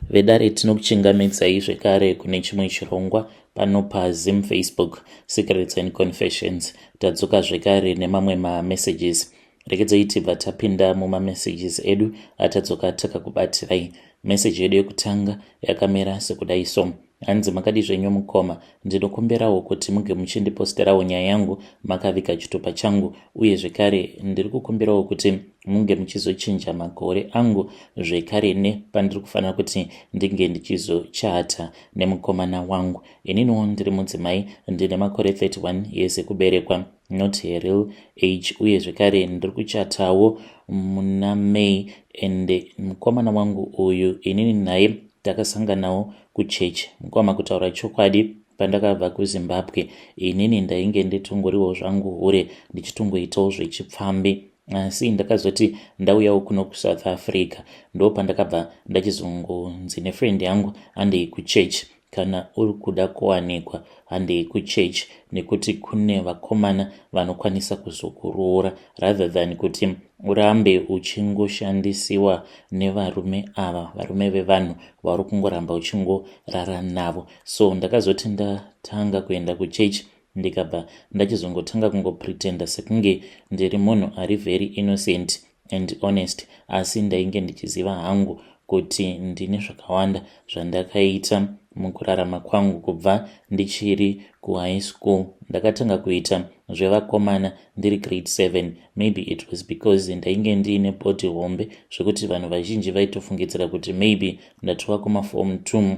Vedare, tinokuchingamidzai zvekare kune chimwe chirongwa pano paZim Facebook Secrets and Confessions. Tadzoka zvekare nemamwe mamessages. Regedzai tibva tapinda mumamessages edu atadzoka takakubatirai. Meseji yedu yekutanga yakamira sekudai so. Hanzi, "Makadi zvenyu mukoma? Ndinokumbirawo kuti muge muchindiposterawo nyaya yangu makaviga chitupa changu. Uye zvekare ndiri kukumbirawo kuti munge muchizochinja makore angu zvekare nepandiri kufanira kuti ndinge ndichizochata nemukomana wangu. Ininiwo ndiri mudzimai, ndine makore 31 years ekuberekwa, not a real age. Uye zvekare ndiri kuchatawo muna May, and mukomana wangu uyu inini naye takasanganawo kuchechi. Mukoma, kutaura chokwadi, pandakabva kuZimbabwe inini ndainge nditongoriwo zvangu hure, ndichitongoitawo zvechipfambi. Asi ndakazoti ndauyawo kuno kuSouth Africa, ndo pandakabva ndachizongonzi nefriend yangu, 'Handei kuchechi. Kana uri kuda kuwanikwa, handei kuchechi, nekuti kune vakomana vanokwanisa kuzokuroora rather than kuti urambe uchingoshandisiwa nevarume ava, varume vevanhu vari kungoramba uchingorara navo.' So ndakazoti ndatanga kuenda kuchechi, ndikabva ndachizongotanga kungopretenda sekunge ndiri munhu ari very innocent and honest, asi ndainge ndichiziva hangu kuti ndine zvakawanda zvandakaita mukurarama kwangu. Kubva ndichiri kuhigh school ndakatanga kuita zvevakomana ndiri grade 7. Maybe it was because ndainge ndiine body hombe zvekuti vanhu vazhinji vaitofungidzira kuti maybe ndatova kumaform 2.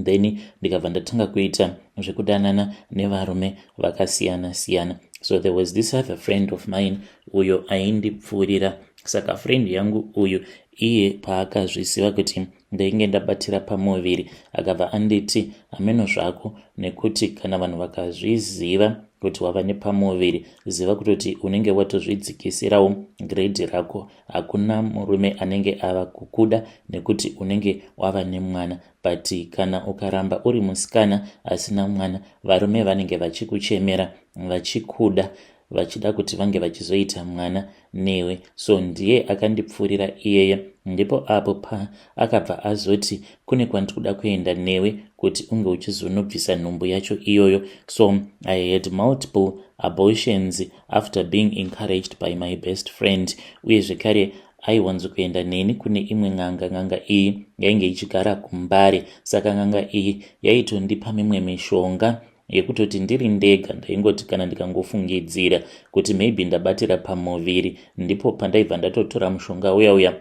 Then ndikabva ndatanga kuita zvekudanana nevarume vakasiyana siyana. So there was this other friend of mine uyo aindipfuurira. Saka friend yangu uyu, iye paakazviziva kuti ndainge ndabatira pamuviri, akabva anditi, 'Hameno zvako, nekuti kana vanhu vakazviziva kuti wava nepamuviri, ziva kutoti unenge watozvidzikisirawo grade rako. Hakuna murume anenge ava kukuda nekuti unenge wava nemwana. But kana ukaramba uri musikana asina mwana, varume vanenge vachikuchemera, vachikuda, vachida kuti vange vachizoita mwana newe.' So ndiye akandipfuurira iyeye. Ndipo apo paakabva azoti kune kwandiri kuda kuenda newe kuti unge uchizonobvisa nhumbu yacho iyoyo. So I had multiple abortions after being encouraged by my best friend. Uye zvekare aiwanzokuenda neni kune imwe n'anga. N'anga iyi yainge ichigara kuMbare. Saka n'anga iyi yaitondipa mimwe mishonga yekutoti ndiri ndega ndaingoti kana ndikangofungidzira kuti maybe ndabatira pamuviri, ndipo pandaibva ndatotora mushonga uya uya,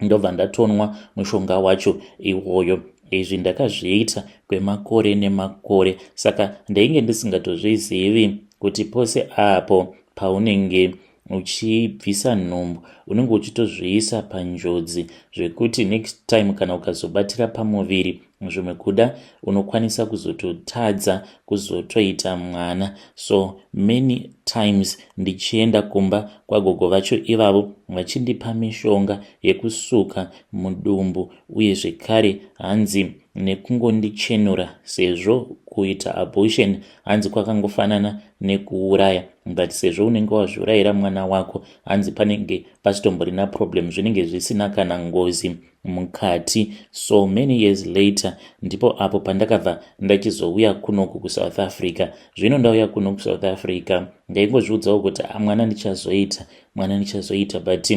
ndobva ndatonwa mushonga wacho iwoyo. Izvi ndakazviita kwemakore nemakore. Saka ndainge ndisingatozvizivi kuti pose apo paunenge uchibvisa nhumbu, unenge uchitozviisa panjodzi zvekuti next time kana ukazobatira pamuviri, zvimwe kuda unokwanisa kuzototadza kuzotoita mwana. So many times ndichienda kumba kwagogo vacho ivavo, vachindipa mishonga yekusuka mudumbu, uye zvekare hanzi nekungondichenura, sezvo kuita abortion hanzi kwakangofanana nekuuraya, but sezvo unenge wazviurayira mwana wako, hanzi panenge pasitomborina problem, zvinenge zvisina kana ngozi mukati. So many years later ndipo apo pandakabva ndachizouya kunoku kuSouth Africa. Zvino ndauya kuno kuSouth Africa, ndaingozviudzawo kuti mwana ndichazoita, mwana ndichazoita, but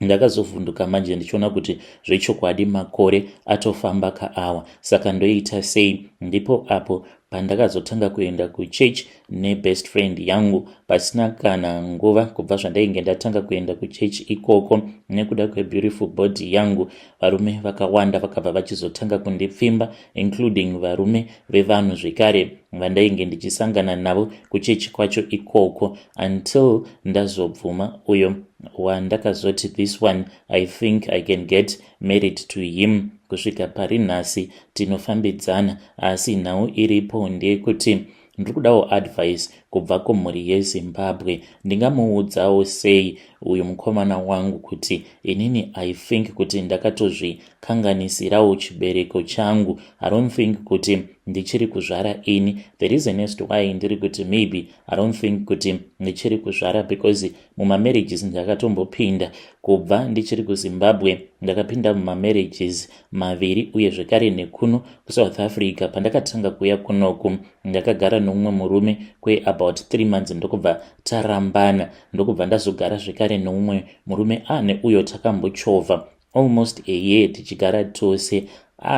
ndakazovhunduka manje ndichiona kuti zvechokwadi makore atofamba kaawa, saka ndoita sei? Ndipo apo pandakazotanga kuenda kuchurch nebest friend yangu. Pasina kana nguva kubva zvandainge ndatanga kuenda kuchechi ikoko, nekuda kwebeautiful body yangu, varume vakawanda vakabva vachizotanga kundipfimba, including varume vevanhu zvekare vandainge ndichisangana navo kuchechi kwacho ikoko, until ndazobvuma uyo wandakazoti, 'This one I think I can get married to him.' Kusvika pari nhasi tinofambidzana. Asi nhau iripo ndeyekuti ndiri kudawo advice kubva kumhuri yeZimbabwe. Ndingamuudzawo sei?" uyu mukomana wangu kuti inini I think kuti ndakatozvikanganisirawo chibereko changu. I don't think kuti ndichiri kuzvara ini. The reason as to why ndiri kuti maybe I don't think kuti ndichiri kuzvara, because mumamarriages ndakatombopinda kubva ndichiri kuZimbabwe, ndakapinda mumamarriages maviri, uye zvekare nekuno kuSouth Africa. Pandakatanga kuuya kunoku, ndakagara nomumwe murume kweabout 3 months, ndokubva tarambana, ndokubva ndazogara zvekare nomumwe murume ane uyo takambochovha almost a year tichigara tose.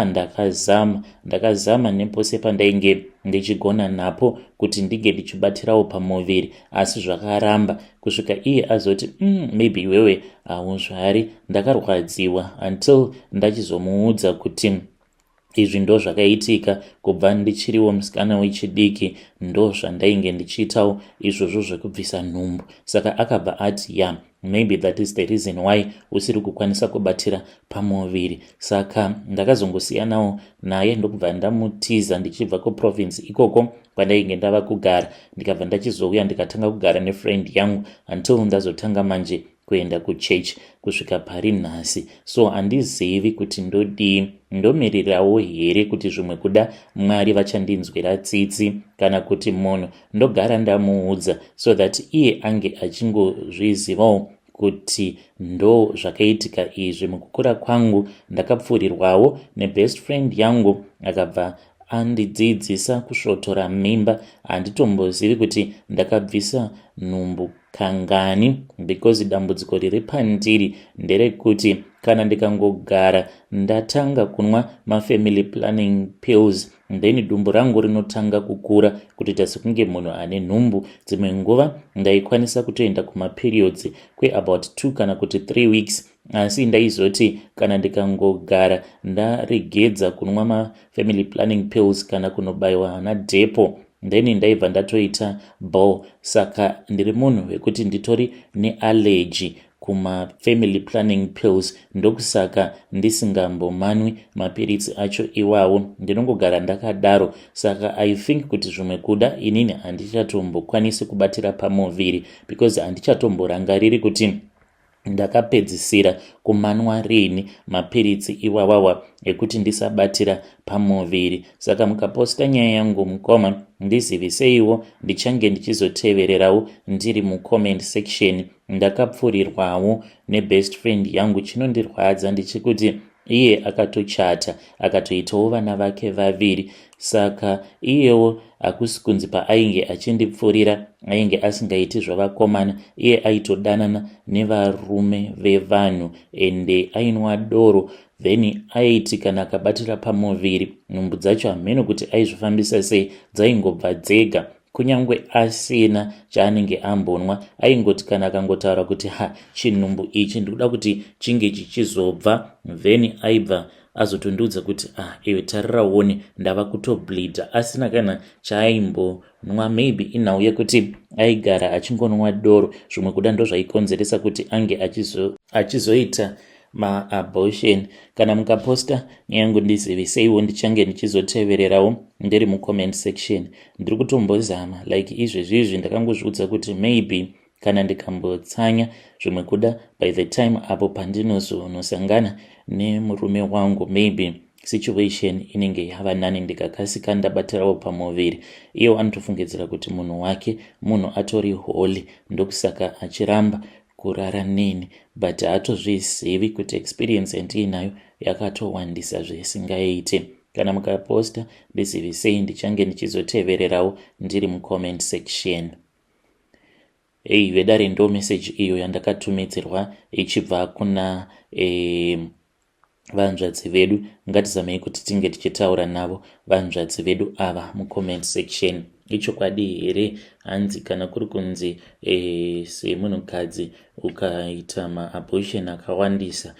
Ndakazama, ndakazama nepose pandainge ndichigona napo kuti ndinge ndichibatirawo pamuviri, asi zvakaramba, kusvika iye azoti, maybe iwewe hauzvari." Ndakarwadziwa until ndachizomuudza kuti izvi ndo zvakaitika kubva ndichiriwo musikana wechidiki, ndo zvandainge ndichiitawo izvozvo zvekubvisa nhumbu. Saka akabva ati, "Ya, maybe that is the reason why usiri kukwanisa kubatira pamuviri." Saka ndakazongosiyanawo naye, ndokubva ndamutiza ndichibva kuprovince ikoko kwandainge ndava kugara, ndikabva ndachizouya, ndikatanga kugara nefriend yangu until ndazotanga manje kuenda kuchechi kusvika pari nhasi. So handizivi kuti ndodii. Ndomirirawo here kuti zvimwe kuda Mwari vachandinzwira tsitsi, kana kuti munhu ndogara ndamuudza so that iye ange achingozvizivawo kuti ndo zvakaitika izvi? Mukukura kwangu ndakapfuurirwawo nebest friend yangu, akabva andidzidzisa kusvotora mimba. Handitombozivi kuti ndakabvisa nhumbu kangani, because dambudziko riri pandiri nderekuti kana ndikangogara ndatanga kunwa mafamily planning pills, then dumbu rangu rinotanga kukura kutoita sekunge munhu ane nhumbu. Dzimwe nguva ndaikwanisa kutoenda kumaperiods kweabout 2 kana kuti 3 weeks, asi ndaizoti kana ndikangogara ndaregedza kunwa mafamily planning pills kana kunobayiwa naDepo, then ndaibva ndatoita ball. Saka ndiri munhu wekuti nditori neallergy kumafamily planning pills, ndokusaka ndisingambomanwi mapiritsi acho iwawo, ndinongogara ndakadaro. Saka I think kuti zvimwe kuda inini handichatombokwanisi kubatira pamuviri, because handichatomborangariri kuti ndakapedzisira kumanwa rini mapiritsi iwawawa ekuti ndisabatira pamuviri. Saka mukaposta nyaya yangu, mukoma, ndiziviseiwo, ndichange ndichizotevererawo ndiri mucomment section. Ndakapfurirwawo nebest friend yangu. Chinondirwadza ndechekuti iye akatochata, akatoitawo vana vake vaviri. Saka iyewo hakusi kunzi paainge achindipfuurira ainge asingaiti zvavakomana. Iye aitodanana nevarume vevanhu, ende ainwa doro. Then aiti kana akabatira pamuviri, nhumbu dzacho hameno kuti aizvifambisa sei, dzaingobva dzega, kunyange asina chaanenge ambonwa. Aingoti kana akangotaura kuti, "Ha, chinhumbu ichi ndikuda kuti chinge chichizobva," then aibva azotondiudza kuti, "Ah, iwe, tarira uone, ndava kutobleeda," asina kana chaaimbonwa. Maybe inhau yekuti aigara achingonwa doro, zvimwe kuda ndo zvaikonzeresa kuti ange achizoita maabortion. Kana mukaposta nyaya yangu, ndiziviseiwo, ndichange ndichizotevererawo ndiri mucomment section. Ndiri kutombozama like izvezvizvi, ndakangozviudza kuti maybe kana ndikambotsanya, zvimwe kuda by the time apo pandinozonosangana nemurume wangu, maybe situation inenge yava nani, ndikakasika ndabatirawo pamuviri. Iye anotofungidzira kuti munhu wake munhu atori holy, ndokusaka achiramba kurara neni, but haatozvizivi kuti experience yandiinayo yakatowandisa zvisingaite. Kana mukaposta, ndizivisei, ndichange ndichizotevererawo ndiri mucomment section. Ei vedare, ndo meseji iyo yandakatumidzirwa ichibva kuna vanzvadzi vedu. Ngatizamei kuti tinge tichitaura navo vanzvadzi vedu ava mucomment section. Ichokwadi here hanzi kana kuri kunzi semunhukadzi ukaita maabortion akawandisa,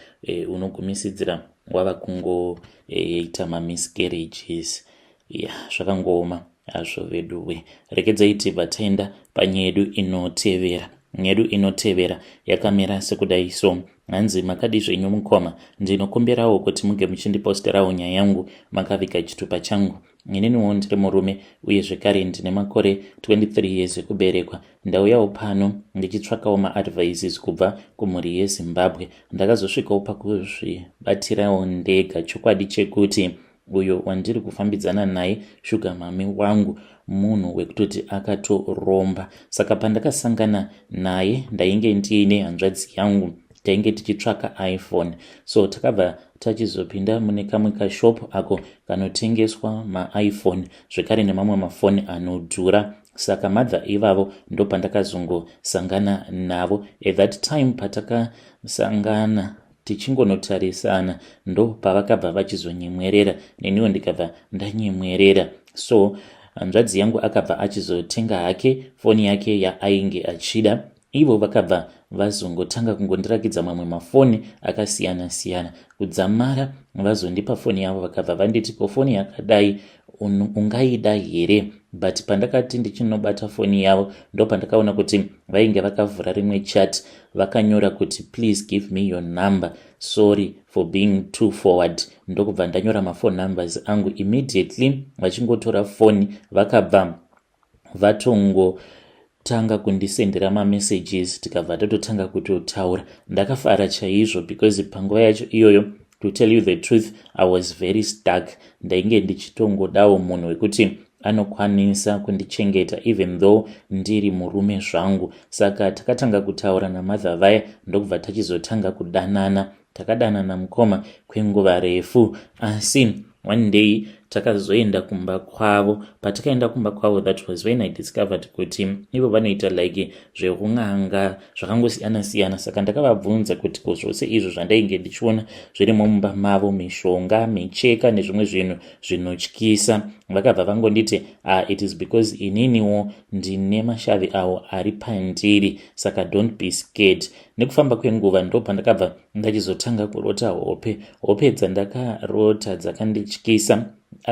unogumisidzira wava kungoita mamiscarriages? Ya, zvakangooma hazvo veduwe. Rekedzai tibva taenda panyaya yedu inotevera. Nyaya yedu inotevera yakamira sekudai so. Hanzi makadii zvenyu mukoma, ndinokumbirawo kuti muge muchindiposterawo nyaya yangu makaviga chitupa changu. Ininiwo ndiri murume uye zvekare ndine makore 23 years ekuberekwa. Ndauyawo pano ndichitsvakawo maadvices kubva kumhuri yeZimbabwe. Ndakazosvikawo pakuzvibatirawo ndega chokwadi chekuti uyo wandiri kufambidzana naye shuga mami wangu munhu wekutoti akatoromba. Saka pandakasangana naye ndainge ndiine hanzvadzi yangu, tainge tichitsvaka iPhone. So takabva tachizopinda mune kamwe kashop ako kanotengeswa maiPhone zvekare nemamwe mafoni anodhura. Saka mother ivavo ndopandakazongosangana navo. At that time patakasangana tichingonotarisana, ndo pavakabva vachizonyemwerera, neniwo ndikabva ndanyemwerera. So hanzvadzi yangu akabva achizotenga hake foni yake yaainge achida. Ivo vakabva vazongotanga kungondirakidza mamwe mafoni akasiyana siyana kudzamara vazondipa foni yavo. Vakabva vanditi, "Ko foni yakadai ungaida here?" But pandakati ndichinobata foni yavo, ndo pandakaona kuti vainge vakavhura rimwe chat, vakanyora kuti, "Please give me your number, sorry for being too forward." Ndokubva ndanyora maphone numbers angu immediately. Vachingotora foni, vakabva vatongotanga kundisendera mamessages, tikabva tatotanga kutotaura. Ndakafara chaizvo because panguva yacho iyoyo, to tell you the truth, I was very stuck. Ndainge ndichitongodawo munhu wekuti anokwanisa kundichengeta even though ndiri murume zvangu. Saka takatanga kutaura namother vaya, ndokubva tachizotanga kudanana. Takadanana mukoma kwenguva refu, asi one day takazoenda kumba kwavo. Patakaenda kumba kwavo, that was when I discovered kuti ivo vanoita like zveun'anga zvakangosiyana siyana. Saka ndakavabvunza kuti ko zvose izvo zvandainge ndichiona zvirimo mumba mavo, mishonga, micheka nezvimwe zvinhu zvinotyisa. Vakabva vangonditi, "Ah, it is because ininiwo ndine mashavi avo ari pandiri, saka don't be scared." Nekufamba kwenguva ndo pandakabva ndachizotanga kurota hope. Hope dzandakarota dzakandityisa.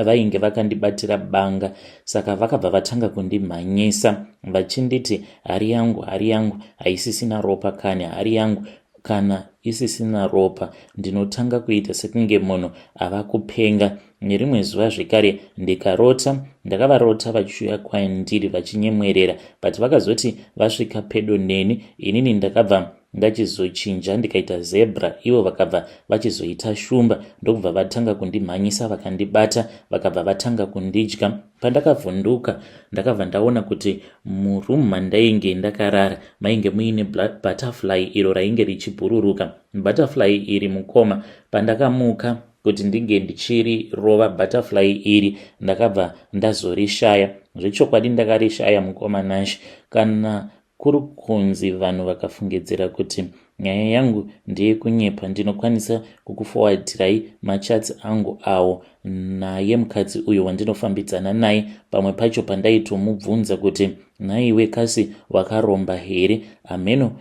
Vainge vakandibatira banga, saka vakabva vatanga kundimhanyisa vachinditi, "Hari yangu, hari yangu haisisina ropa kani, hari yangu kana isisina ropa, ndinotanga kuita sekunge munhu ava kupenga." Nerimwe zuva zvekare ndikarota, ndakavarota vachiuya kwandiri vachinyemwerera, but vakazoti vasvika pedo neni, inini ndakabva ndachizochinja ndikaita zebra, ivo vakabva vachizoita shumba, ndokubva vatanga kundimhanyisa, vakandibata, vakabva vatanga kundidya. Pandakavhunduka, ndakabva ndaona kuti muroom mandainge ndakarara mainge muine butterfly iro rainge richibhururuka. Butterfly iri mukoma, pandakamuka kuti ndinge ndichirirova butterfly iri, ndakabva ndazorishaya. Zvechokwadi ndakarishaya mukoma Nashe. Kana kuri kunzi vanhu vakafungidzira kuti nyaya yangu ndeyekunyepa, ndinokwanisa kukuforwardirai machats angu awo naye mukadzi uyo wandinofambidzana naye. Pamwe pacho pandaitomubvunza kuti, "Nhaiwe, kasi wakaromba here?" Hameno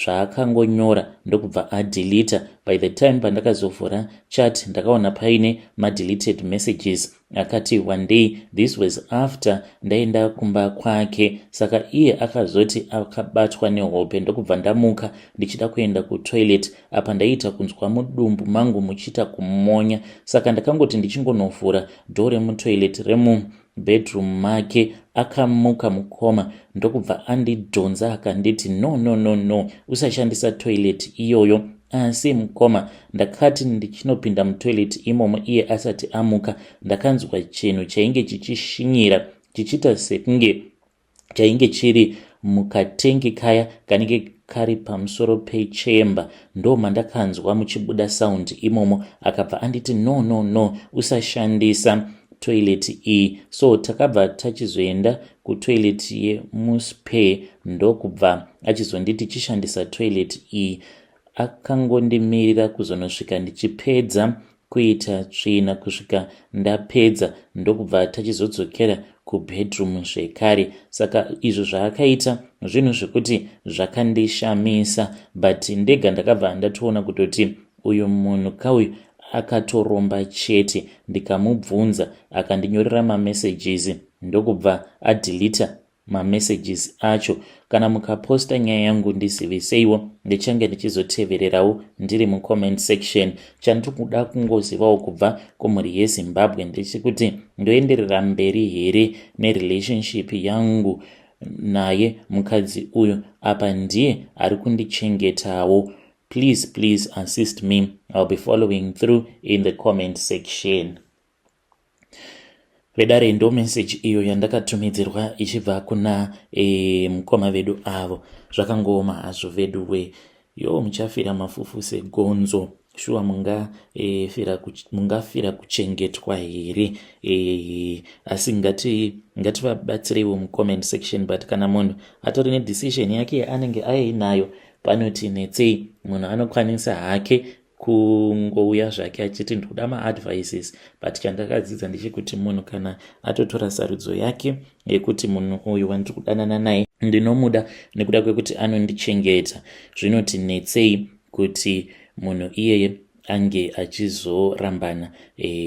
zvaakangonyora ndokubva adeleta. By the time pandakazovhura chat, ndakaona paine madeleted messages akati one day. This was after ndaenda kumba kwake. Saka iye akazoti akabatwa nehope, ndokubva ndamuka ndichida kuenda kutoilet. Apa ndaiita kunzwa mudumbu mangu muchiita kumonya, saka ndakangoti ndichingonovhura door remutoilet remubedroom make, akamuka mukoma, ndokubva andidhonza akanditi, "No, no, no, no, usashandisa toilet iyoyo." Asi mukoma, ndakati ndichinopinda mutoilet imomo iye asati amuka, ndakanzwa chinhu chainge chichishinyira, chichiita sekunge chainge chiri mukatengi kaya kanenge kari pamusoro pechemba. Ndo mandakanzwa muchibuda sound imomo. Akabva anditi, "No, no, no, usashandisa toilet iyi." So takabva tachizoenda kutoilet yemuspare, ndokubva achizonditi, "Chishandisa toilet iyi." Akangondimirira kuzonosvika ndichipedza kuita tsvina, kusvika ndapedza, ndokubva tachizodzokera kubedroom zvekare. Saka izvo zvaakaita zvinhu zvekuti zvakandishamisa, but ndega ndakabva ndatoona kutoti uyu munhu kauyu akatoromba chete. Ndikamubvunza, akandinyorera mamessages, ndokubva adeleta. mamessages acho. Kana mukaposta nyaya yangu, ndiziviseiwo, ndichange ndichizotevererawo ndiri mucomment section. Chandiri kuda kungozivawo kubva kumhuri yeZimbabwe ndechekuti ndoenderera mberi here nerelationship yangu naye mukadzi uyu? Apa ndiye ari kundichengetawo. Please, please assist me. I'll be following through in the comment section. Vedare, ndo meseji iyo yandakatumidzirwa ichibva kuna mukoma vedu avo. Zvakangooma hazvo vedu we. Yo, muchafira mafufu segonzo shuwa. Mungafira kuchengetwa here? Asi ngativabatsireiwo mucomment section. But kana munhu atori nedecision yake yaanenge ainayo, panoti netsei. Munhu anokwanisa hake kungouya zvake achiti ndikuda maadvices, but chandakadzidza ndechekuti munhu kana atotora sarudzo yake yekuti munhu uyu wandiri kudanana naye ndinomuda nekuda kwekuti anondichengeta, zvinoti netsei kuti munhu iyeye ange achizorambana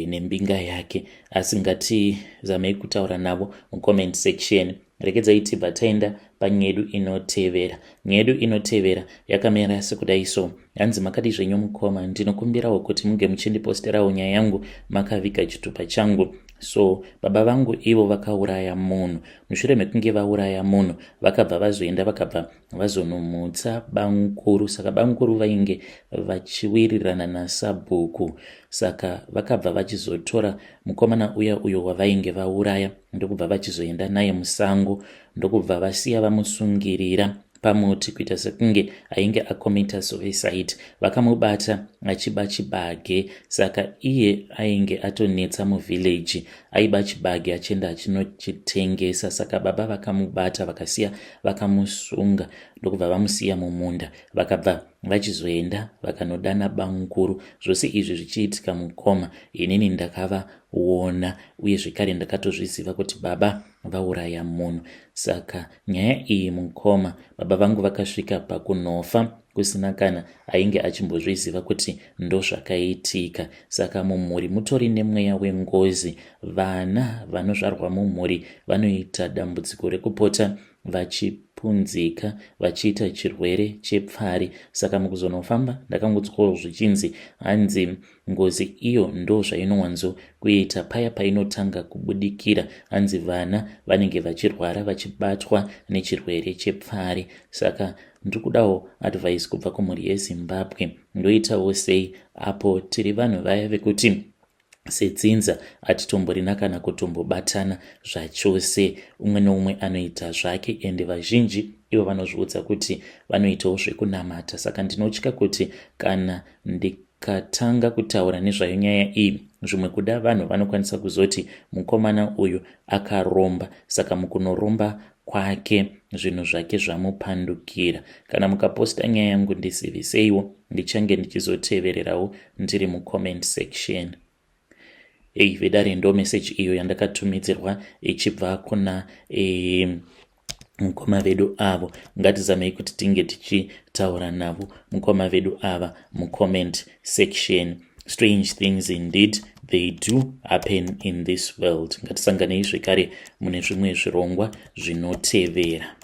nembinga yake. Asi ngatizamei kutaura navo mucomment section. Rekedzai tibva taenda panyaya yedu inotevera. Nyaya yedu inotevera yakamira sekudai so. Hanzi, "Makadi zvenyu mukoma? Ndinokumbirawo kuti munge muchindiposterawo nyaya yangu makaviga chitupa changu. So baba vangu ivo vakauraya munhu. Mushure mekunge vauraya munhu, vakabva vazoenda, vakabva vazonomutsa bamukuru. Saka bamukuru vainge vachiwirirana nasabhuku, saka vakabva vachizotora mukomana uya uyo wavainge vauraya, ndokubva vachizoenda naye musango, ndokubva vasiya vamusungirira pamuti kuita sekunge ainge acommita suicide. Vakamubata achiba chibage. Saka iye ainge atonetsa muvillage, aiba chibage achienda achinochitengesa. Saka baba vakamubata, vakasiya vakamusunga, ndokubva vamusiya mumunda. Vakabva vachizoenda vakanodana bamukuru. Zvose izvi zvichiitika, mukoma, inini ndakavaona, uye zvekare ndakatozviziva kuti baba vauraya munhu. Saka nyaya iyi, mukoma, baba vangu vakasvika pakunofa kusina kana ainge achimbozviziva kuti ndozvakaitika. Saka mumhuri mutori nemweya wengozi. Vana vanozvarwa mumhuri vanoita dambudziko rekupota vachipunzika, vachiita chirwere chepfari. Saka mukuzonofamba ndakangodzwawo zvichinzi hanzi ngozi iyo ndo zvainowanzo kuita paya painotanga kubudikira, hanzi vana vanenge vachirwara, vachibatwa nechirwere chepfari. Saka ndiri kudawo advice kubva kumhuri yeZimbabwe. Ndoitawo sei apo tiri vanhu vaya vekuti sedzinza hatitomborina kana kutombobatana zvachose? Umwe neumwe anoita zvake, ende vazhinji ivo vanozviudza kuti vanoitawo zvekunamata. Saka ndinotya kuti kana ndikatanga kutaura nezvayo nyaya iyi, zvimwe kuda vanhu vanokwanisa kuzoti mukomana uyu akaromba, saka mukunoromba kwake zvinhu zvake zvamupandukira. Kana mukaposta nyaya yangu, ndiziviseiwo, ndichange ndichizotevererawo ndiri mucomment section." Ei vedare, ndo meseji iyo yandakatumidzirwa ichibva kuna mukoma vedu avo. Ngatizamei kuti tinge tichitaura navo mukoma vedu ava mucomment section. Strange things indeed, they do happen in this world. Ngatisanganei zvekare mune zvimwe zvirongwa zvinotevera.